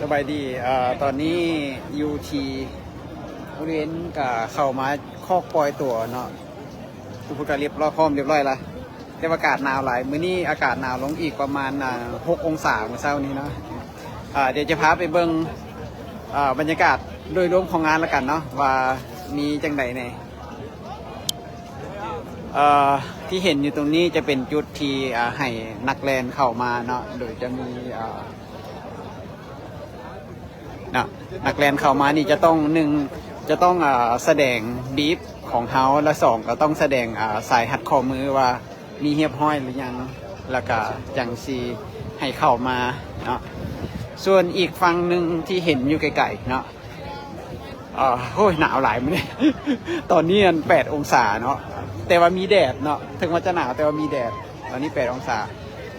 ສະບາຍດີ ເອີ ຕອນນີ້ຢູ່ທີ່ບໍລິເວນ ກະເຂົ້າມາຄອກປ່ອຍຕົວເນາະ ທຸກຄົນກະລຽບຮ້ອຍ ພ້ອມລຽບຮ້ອຍລະ ແຕ່ວ່າອາກາດໜາວຫຼາຍ ມື້ນີ້ອາກາດໜາວລົງອີກປະມານ ອ່າ ຫົກອົງສາ ມື້ເຊົ້ານີ້ເນາະ. ອ່າ ດຽວຈະພາໄປເບິ່ງ ອ່າ ບັນຍາກາດໂດຍລວມຂອງງານລະກັນເນາະ ວ່າມີຈັ່ງໃດແດ່. ເອີ ທີ່ເຫັນຢູ່ຕົງນີ້ຈະເປັນຈຸດທີ່ ອ່າ ໃຫ້ນັກແລ່ນເຂົ້າມາເນາະ ໂດຍຈະມີ ອ່າ ເນາະ ນັກແລ່ນເຂົ້າມານີ້ຈະຕ້ອງ ໜຶ່ງ ຈະຕ້ອງ ອ່າ ສະແດງບີບຂອງເຮົາ ແລະ ສອງ ກໍຕ້ອງສະແດງ ອ່າ ສາຍຮັດຂໍ້ມືວ່າມີຮຽບຮ້ອຍຫຼືຍັງ ແລ້ວກໍຈັ່ງຊິໃຫ້ເຂົ້າມາເນາະ. ສ່ວນອີກຝັ່ງໜຶ່ງທີ່ເຫັນຢູ່ໄກໆເນາະ ເອີ ໂອ້ຍ ໜາວຫຼາຍມື້ນີ້ ຕອນນີ້ອັນ ແປດອົງສາເນາະ ແຕ່ວ່າມີແດດເນາະ ເຖິງວ່າຈະໜາວແຕ່ວ່າມີແດດ. ຕອນນີ້ແປດອົງສາ.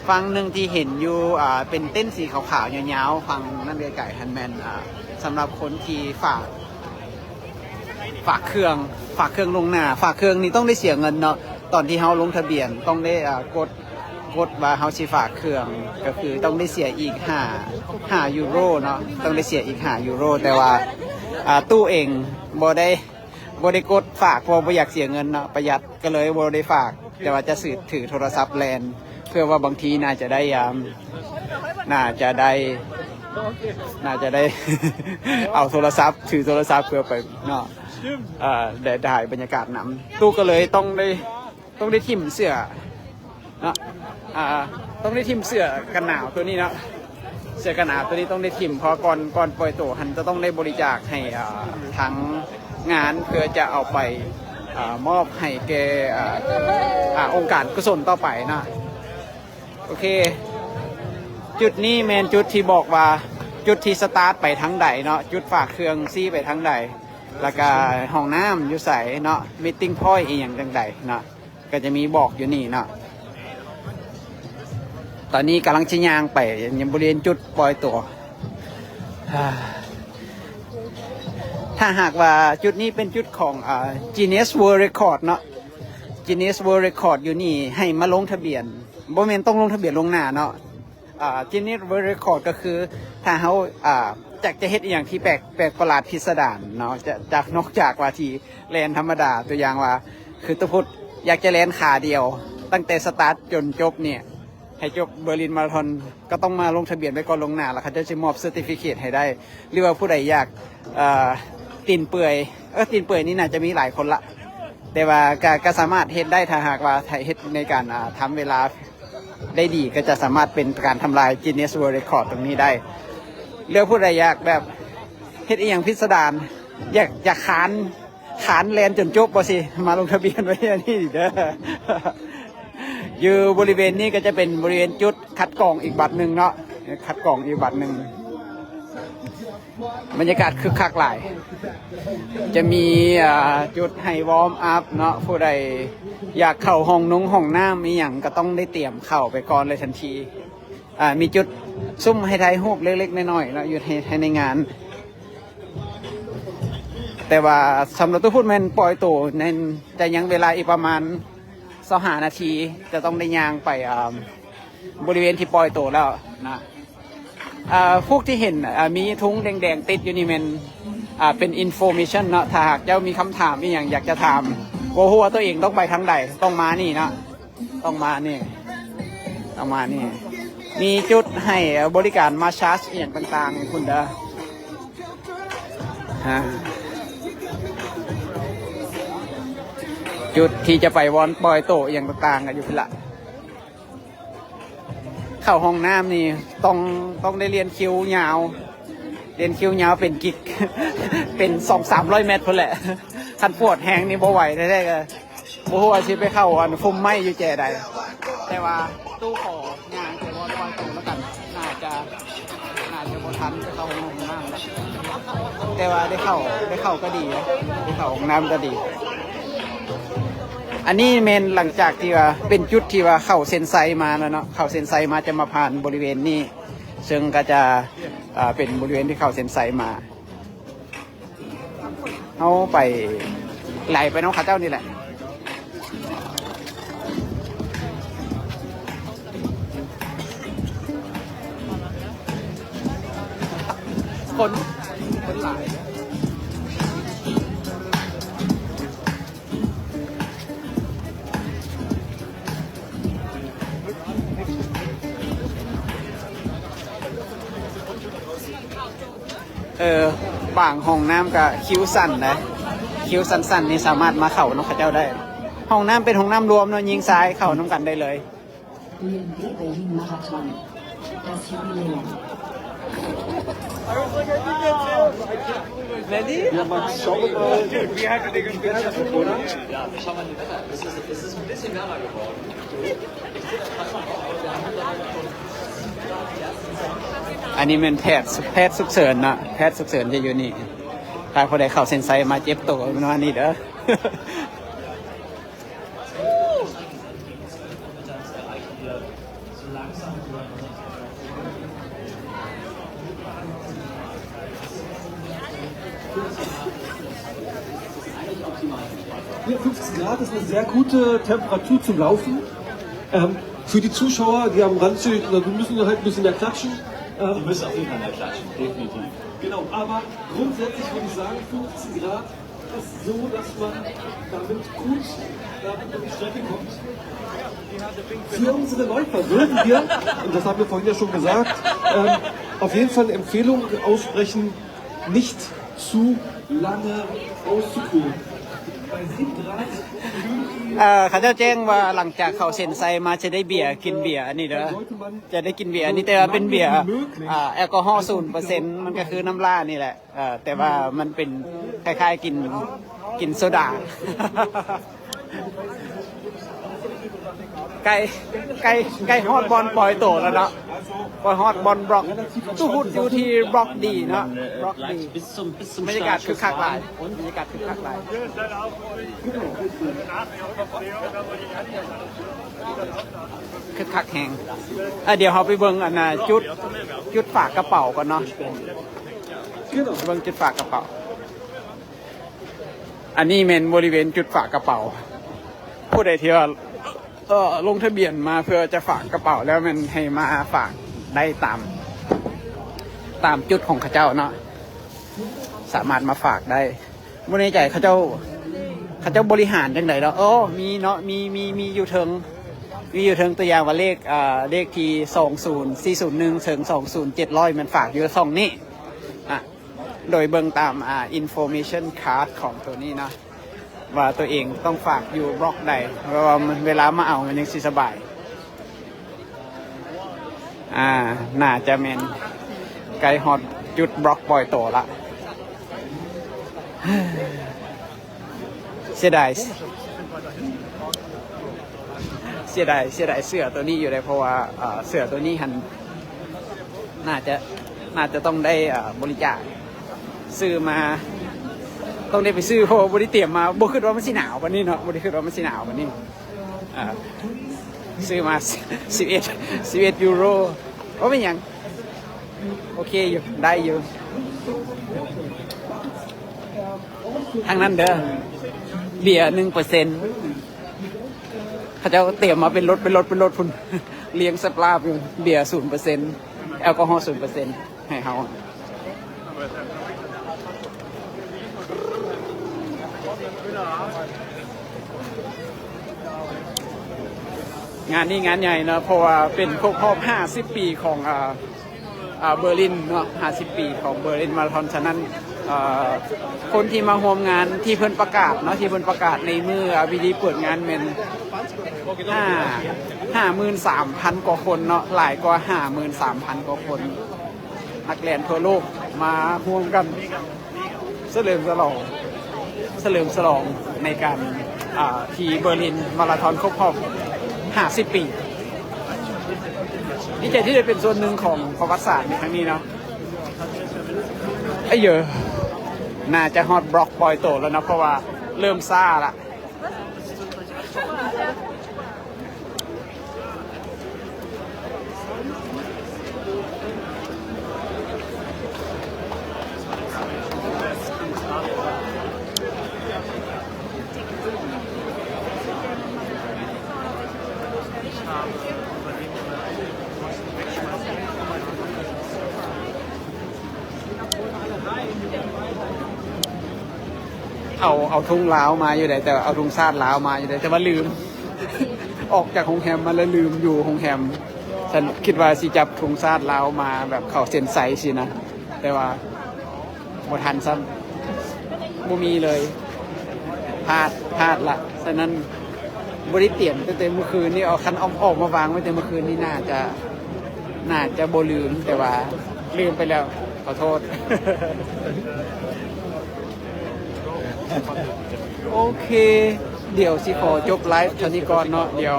ຝັ່ງໜຶ່ງທີ່ເຫັນຢູ່ ອ່າ ເປັນເຕັນສີຂາວໆຍາວໆ ຝັ່ງນັ້ນໄກໆຫັ້ນແມ່ນ ອ່າ ສຳລັບຄົນທີ່ຝາກ ຝາກເຄື່ອງ ຝາກເຄື່ອງລ່ວງໜ້າ. ຝາກເຄື່ອງນີ້ຕ້ອງໄດ້ເສຍເງິນເນາະ ຕອນທີ່ເຮົາລົງທະບຽນຕ້ອງໄດ້ ອ່າ ກົດ ກົດວ່າເຮົາຊິຝາກເຄື່ອງ ກໍຄືຕ້ອງໄດ້ເສຍອີກຫ້າ ຫ້າຢູໂຣເນາະ ຕ້ອງໄດ້ເສຍອີກຫ້າຢູໂຣ. ແຕ່ວ່າ ອ່າ ຕູ້ເອງບໍ່ໄດ້ ບໍ່ໄດ້ກົດຝາກ ເພາະວ່າບໍ່ຢາກເສຍເງິນເນາະ ປະຢັດ ກໍເລີຍບໍ່ໄດ້ຝາກ ແຕ່ວ່າຈະຖື ຖືໂທລະສັບແລ່ນ ເພື່ອວ່າບາງທີໜ້າຈະໄດ້ ອ່າ ໜ້າຈະໄດ້ ໜ້າຈະໄດ້ ເອົາໂທລະສັບ ຖືໂທລະສັບເພື່ອໄປເນາະ ເອີ ໄດ້ ໄດ້ຖ່າຍບັນຍາກາດນຳ. ຕູ້ກໍເລີຍຕ້ອງໄດ້ ຕ້ອງໄດ້ຖິ້ມເສື້ອ ເນາະ ອ່າ ຕ້ອງໄດ້ຖິ້ມເສື້ອກັນໜາວຕົວນີ້ເນາະ ເສື້ອກັນໜາວຕົວນີ້ຕ້ອງໄດ້ຖິ້ມ ເພາະກ່ອນ ກ່ອນປ່ອຍໂຕຫັ້ນຈະຕ້ອງໄດ້ບໍລິຈາກໃຫ້ ອ່າ ທາງງານ ເພື່ອຈະເອົາໄປ ອ່າ ມອບໃຫ້ແກ່ ອ່າ ອ່າ ອົງການກຸສົນຕໍ່ໄປເນາະ. ໂອເຄ ຈຸດນີ້ແມ່ນຈຸດທີ່ບອກວ່າ ຈຸດທີ່ສະຕາດໄປທາງໃດເນາະ ຈຸດຝາກເຄື່ອງຊີ້ໄປທາງໃດ ແລ້ວກະຫ້ອງນ້ຳຢູ່ໃສເນາະ ມີດຕິ້ງພອຍອີ່ຫຍັງຈັ່ງໃດເນາະ ກໍຈະມີບອກຢູ່ນີ້ເນາະ. ຕອນນີ້ກຳລັງຈະຍ່າງໄປຍັງບໍລິເວນຈຸດປ່ອຍຕົວ. ຖ້າຫາກວ່າຈຸດນີ້ເປັນຈຸດຂອງ ອ່າ Guinness World Record ເນາະ Guinness World Record ຢູ່ນີ້ໃຫ້ມາລົງທະບຽນ ບໍ່ແມ່ນຕ້ອງລົງທະບຽນລ່ວງໜ້າເນາະ. ອ່າ Guinness World Record ກໍຄືຖ້າເຮົາ ອ່າ ຢາກຈະເຮັດອີ່ຫຍັງທີ່ແປກ ແປກປະຫຼາດພິດສະດານເນາະ ຈາກ ຈາກ ນອກຈາກວ່າທີ່ແລ່ນທຳມະດາ ຕົວຢ່າງວ່າ ຄືຕຸພຸດຢາກຈະແລ່ນຂາດຽວ ຕັ້ງແຕ່ສະຕາດຈົນຈົບນີ້ ໃຫ້ຈົບເບີລິນມາລາທອນ ກໍຕ້ອງມາລົງທະບຽນໄວ້ກ່ອນລ່ວງໜ້າ ແລ້ວເຂົາເຈົ້າຊິມອບເຊີຕິຟິເຄດໃຫ້ໄດ້. ຫຼືວ່າຜູ້ໃດຢາກ ເອີ ຕີນເປືອຍ ເອີ ຕີນເປືອຍນີ້ໜ້າຈະມີຫຼາຍຄົນລະ ແຕ່ວ່າກໍ ກໍສາມາດເຮັດໄດ້ ຖ້າຫາກວ່າໃຫ້ເຮັດໃນການ ອ່າ ທຳເວລາ ໄດ້ດີ ກໍຈະສາມາດເປັນການທຳລາຍ Guinness World Record ຕົງນີ້ໄດ້. ຫຼືຜູ້ໃດຢາກແບບເຮັດອີ່ຫຍັງພິດສະດານ ຢາກ ຢາກຄານ ຄານແລ່ນຈົນຈົບບໍ່ຊິ ມາລົງທະບຽນໄວ້ອັນນີ້ເດີ. ຢູ່ບໍລິເວນນີ້ກໍຈະເປັນບໍລິເວນຈຸດຄັດກອງອີກບັດໜຶ່ງເນາະ ຄັດກອງອີກບັດໜຶ່ງ. ບັນຍາກາດຄຶກຄັກຫຼາຍ ຈະມີ ອ່າ ຈຸດໃຫ້ວອມອັບເນາະ ຜູ້ໃດຢາກເຂົ້າຫ້ອງນົງຫ້ອງນ້ຳອີ່ຫຍັງ ກໍຕ້ອງໄດ້ຕຽມເຂົ້າໄປກ່ອນເລີຍທັນທີ. ອ່າ ມີຈຸດຊຸມໃຫ້ຖ່າຍຮູບເລັກໆນ້ອຍໆເນາະ ຢູ່ໃນ ໃນງານ. ແຕ່ວ່າສຳລັບໂຕພຸ້ນແມ່ນປ່ອຍໂຕ ແມ່ນຈະຍັງເວລາອີກປະມານຊາວຫ້ານາທີ ຈະຕ້ອງໄດ້ຍ່າງໄປ ອ່າ ບໍລິເວນທີ່ປ່ອຍໂຕແລ້ວນະ. ອ່າ ພວກທີ່ເຫັນ ອ່າ ມີທຸງແດງໆຕິດຢູ່ນີ້ແມ່ນ ອ່າ ເປັນ information ເນາະ. ຖ້າຫາກເຈົ້າມີຄຳຖາມອີ່ຫຍັງຢາກຈະຖາມ ບໍ່ຮູ້ວ່າຕົວເອງຕ້ອງໄປທາງໃດ ຕ້ອງມານີ້ເນາະ ຕ້ອງມານີ້ ຕ້ອງມານີ້. ມີຈຸດໃຫ້ບໍລິການມາສາສອີ່ຫຍັງຕ່າງໆຢູ່ພຸ້ນເດີ. ອ່າ ຈຸດທີ່ຈະໄປວອນປ່ອຍໂຕອີ່ຫຍັງຕ່າງໆ ກໍຢູ່ພຸ້ນລະ. ເຂົ້າຫ້ອງນ້ຳນີ້ຕ້ອງ ຕ້ອງໄດ້ລຽນຄິວຍາວ ລຽນຄິວຍາວເປັນກິກ ເປັນສອງສາມຮ້ອຍແມັດພຸ້ນແຫຼະ. ຄັນປວດແຮງນີ້ບໍ່ໄຫວແທ້ໆ ກໍບໍ່ຮູ້ວ່າຊິໄປເຂົ້າອັນຟຸ່ມໄມ້ຢູ່ແຈໃດ. ແຕ່ວ່າຕູ້ຂໍຍ່າງໄປວອນປ່ອຍໂຕແລ້ວກັນ ໜ້າຈະ ໜ້າຈະບໍ່ທັນໄປເຂົ້າຫ້ອງນ້ຳແລ້ວ ແຕ່ວ່າໄດ້ເຂົ້າ ໄດ້ເຂົ້າກໍດີ ໄດ້ເຂົ້າຫ້ອງນ້ຳກໍດີ. ອັນນີ້ແມ່ນຫຼັງຈາກທີ່ວ່າເປັນຈຸດທີ່ວ່າເຂົາເຊັນໄຊມາແລ້ວເນາະ ເຂົາເຊັນໄຊມາຈະມາຜ່ານບໍລິເວນນີ້ ເຊິ່ງກໍຈະ ເປັນບໍລິເວນທີ່ເຂົາເຊັນໄຊມາ. ເຮົາໄປໄຫຼໄປນຳເຂົາເຈົ້ານີ້ແຫຼະ. ຄົນ ຄົນຫຼາຍ. ເອີ ບາງຫ້ອງນ້ຳກະຄິວສັ້ນເດ້ ຄິວສັ້ນໆນີ້ສາມາດມາເຂົ້ານຳເຂົາເຈົ້າໄດ້. ຫ້ອງນ້ຳເປັນຫ້ອງນ້ຳລວມເນາະ ຍິງຊາຍເຂົ້ານຳກັນໄດ້ເລີຍ. Berlin Marathon, das Jubiläum. Ready? Ja, Max, schau mal. Dude, wie hat der Wetter, oder? Ja, schau mal die Wetter. Es ist, es ist ein bisschen wärmer geworden. ອັນນີ້ແມ່ນແພດ ແພດສຸກເສີນເນາະ ແພດສຸກເສີນຈະຢູ່ນີ້ ຖ້າຜູ້ໃດເຂົ້າເສັ້ນໄຊມາເຈັບໂຕປະມານນີ້ເດີ. Ja, fünfzehn Grad ist eine sehr gute Temperatur zum Laufen. Ähm, für die Zuschauer, die am Rand stehen, die müssen halt ein bisschen mehr klatschen. Ähm, die müssen auf jeden Fall mehr klatschen, definitiv. Genau, aber grundsätzlich würde ich sagen, fünfzehn Grad ist so, dass man damit gut, ähm, über die Strecke kommt. Für unsere Läufer würden wir, und das haben wir vorhin ja schon gesagt, ähm, auf jeden Fall eine Empfehlung aussprechen, nicht zu lange auszukühlen. Bei sieben Grad ເອີ ເຂົາເຈົ້າແຈ້ງວ່າຫຼັງຈາກເຂົ້າເສັ້ນໄຊມາຈະໄດ້ເບຍ ກິນເບຍອັນນີ້ເດີ ຈະໄດ້ກິນເບຍອັນນີ້ ແຕ່ວ່າເປັນເບຍ ອ່າ ແອລກໍຮໍສູນເປີເຊັນ ມັນກໍຄືນ້ຳຫຼ້ານີ້ແຫຼະ. ເອີ ແຕ່ວ່າມັນເປັນຄ້າຍໆ ກິນ ກິນໂຊດາ ໃກ້ ໃກ້ ໃກ້ຮອດບ່ອນປ່ອຍໂຕແລ້ວເນາະ ປ່ອຍຮອດບ່ອນບລັອກ ຕູ້ຮຸດຢູ່ທີ່ບລັອກດີເນາະ ບລັອກດີ ບັນຍາກາດຄຶກຄັກຫຼາຍ ບັນຍາກາດຄຶກຄັກຫຼາຍ ຄຶກຄັກແຮງ. ອ່າ ດຽວເຮົາໄປເບິ່ງອັນນ່າ ຈຸດ ຈຸດຝາກກະເປົາກ່ອນເນາະ. ເບິ່ງຈຸດຝາກກະເປົາ ອັນນີ້ແມ່ນບໍລິເວນຈຸດຝາກກະເປົາ. ຜູ້ໃດທີ່ວ່າ ເອີ ລົງທະບຽນມາເພື່ອຈະຝາກກະເປົາແລ້ວ ແມ່ນໃຫ້ມາຝາກໄດ້ຕາມ ຕາມຈຸດຂອງເຂົາເຈົ້າເນາະ ສາມາດມາຝາກໄດ້. ບໍ່ແນ່ໃຈເຂົາເຈົ້າ ເຂົາເຈົ້າບໍລິຫານຈັ່ງໃດເນາະ. ໂອ້ ມີເນາະ ມີ ມີ ມີຢູ່ເທິງ ມີຢູ່ເທິງ ຕົວຢ່າງວ່າເລກ ເອີ ເລກທີສອງສູນສີ່ສູນໜຶ່ງ ເຖິງສອງສູນເຈັດຮ້ອຍ ແມ່ນຝາກຢູ່ຊ່ອງນີ້ ອ່າ ໂດຍເບິ່ງຕາມ ອ່າ information card ຂອງໂຕນີ້ເນາະ ວ່າໂຕເອງຕ້ອງຝາກຢູ່ບລັອກໃດ ເພາະວ່າເວລາມາເອົາມັນຍັງຊິສະບາຍ. ອ່າ ໜ້າຈະແມ່ນໃກ້ຮອດຈຸດບລັອກປ່ອຍໂຕລະ. ເສຍດາຍ ເສຍດາຍ ເສຍດາຍເສື້ອໂຕນີ້ຢູ່ເດ້ ເພາະວ່າ ເອີ ເສື້ອໂຕນີ້ຫັ້ນ ໜ້າຈະ ໜ້າຈະຕ້ອງໄດ້ ເອີ ບໍລິຈາກ ຊື້ມາ ຕ້ອງໄດ້ໄປຊື້ ເພາະວ່າບໍ່ໄດ້ຕຽມມາ ບໍ່ຄິດວ່າມັນຊິໜາວປານນີ້ເນາະ ບໍ່ໄດ້ຄິດວ່າມັນຊິໜາວປານນີ້. ອ່າ ຊື້ມາ ສິບເອັດ ສິບເອັດຢູໂຣ ບໍ່ເປັນຫຍັງ ໂອເຄຢູ່ ໄດ້ຢູ່. ທາງນັ້ນເດີ ເບຍໜຶ່ງເປີເຊັນ ເຂົາເຈົ້າຕຽມມາເປັນລົດ ເປັນລົດ ເປັນລົດພຸ້ນ ລຽງສັບລາບຢູ່ ເບຍສູນເປີເຊັນ ແອລກໍຮໍສູນເປີເຊັນ ໃຫ້ເຮົາ. ງານນີ້ງານໃຫຍ່ເນາະ ເພາະວ່າເປັນຄົບຮອບຫ້າສິບປີຂອງ ອ່າ ອ່າ ເບີລິນເນາະ ຫ້າສິບປີຂອງເບີລິນມາລາທອນ. ສະນັ້ນ ເອີ ຄົນທີ່ມາຮ່ວມງານທີ່ເພິ່ນປະກາດເນາະ ທີ່ເພິ່ນປະກາດໃນມື້ ອ່າ ພິທີເປີດງານແມ່ນ ຫ້າ ຫ້າໝື່ນສາມພັນກວ່າຄົນເນາະ ຫຼາຍກວ່າຫ້າໝື່ນສາມພັນກວ່າຄົນ ນັກແລ່ນທົ່ວໂລກມາຮ່ວມກັນສະເຫຼີມສະຫຼອງ ສະເຫຼີມສະຫຼອງໃນການ ອ່າ ທີ່ເບີລິນມາລາທອນຄົບຮອບຫ້າສິບປີ. ດີໃຈທີ່ໄດ້ເປັນສ່ວນໜຶ່ງຂອງປະຫວັດສາດໃນຄັ້ງນີ້ເນາະ. ເອີ ໜ້າຈະຮອດບລັອກປ່ອຍໂຕແລ້ວເນາະ ເພາະວ່າເລີ່ມຊ້າລະ. ເອົາ ເອົາທຸງລາວມາຢູ່ໃດ ແຕ່ວ່າເອົາທຸງຊາດລາວມາຢູ່ໃດ ແຕ່ວ່າລືມ ອອກຈາກໂຮງແຮມມາແລ້ວລືມຢູ່ໂຮງແຮມ. ຊັ້ນຄິດວ່າຊິຈັບທຸງຊາດລາວມາ ແບບເຂົ້າເສັ້ນໄຊຊີ້ນະ ແຕ່ວ່າບໍ່ທັນຊ້ຳ ບໍ່ມີເລີຍ ພາດ ພາດລະ. ສະນັ້ນ ບໍ່ໄດ້ຕຽມຕັ້ງແຕ່ມື້ຄືນນີ້ ເອົາ ຄັນເອົາອອກມາວາງໄວ້ແຕ່ມື້ຄືນນີ້ ໜ້າຈະ ໜ້າຈະບໍ່ລືມ ແຕ່ວ່າລືມໄປແລ້ວ ຂໍໂທດ. ໂອເຄ ດຽວຊິຂໍຈົບໄລຟ໌ເທົ່ານີ້ກ່ອນເນາະ ດຽວ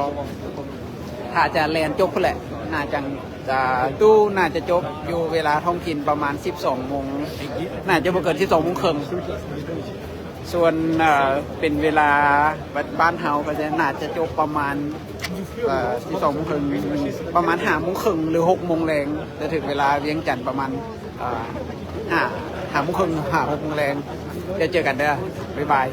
ຖ້າຈະແລ່ນຈົບພຸ້ນແຫຼະ ໜ້າຈັງຈະ ຕູ້ໜ້າຈະຈົບຢູ່ເວລາທ້ອງຖິ່ນປະມານສິບສອງໂມງ ໜ້າຈະບໍ່ເກີນສິບສອງໂມງເຄິ່ງ. ສ່ວນ ເອີ ເປັນເວລາບ້ານເຮົາກໍຈະ ໜ້າຈະຈົບປະມານ ເອີ ສິບສອງໂມງເຄິ່ງ ປະມານຫ້າໂມງເຄິ່ງ ຫຼື ຫົກໂມງແລງ ຈະເຖິງເວລາວຽງຈັນປະມານ ເອີ ຫ້າ ຫ້າໂມງເຄິ່ງ ຫາ ຫົກໂມງແລງ. ດຽວເຈີກັນເດີ ບາຍບາຍ.